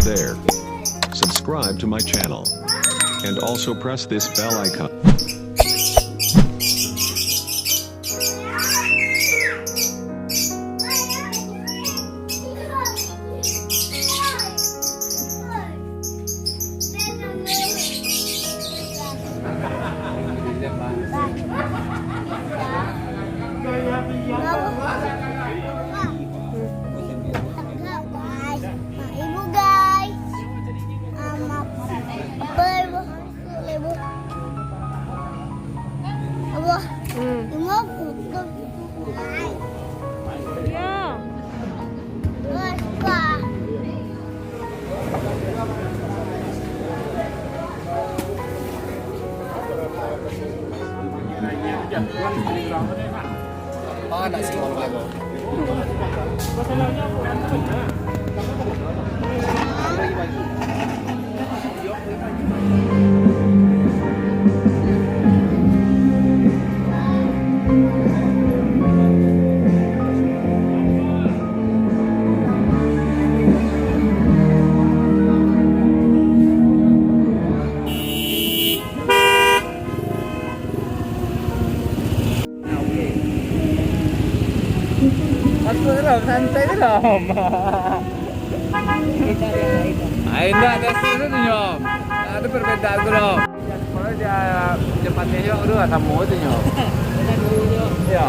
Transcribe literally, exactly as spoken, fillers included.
there. Subscribe to my channel. And also press this bell icon. Ibu guys, apa ibu? Ibu. Apa? Hmm. Ibu. Ya. Mana sih kalau bego? Masuk je lah, santai je lah. Ah, indak, biasa tu nyo. Tak ada perbedaan tu doh. Kalau dia, dia patih juga tu lah, samo tu nyo. Ya.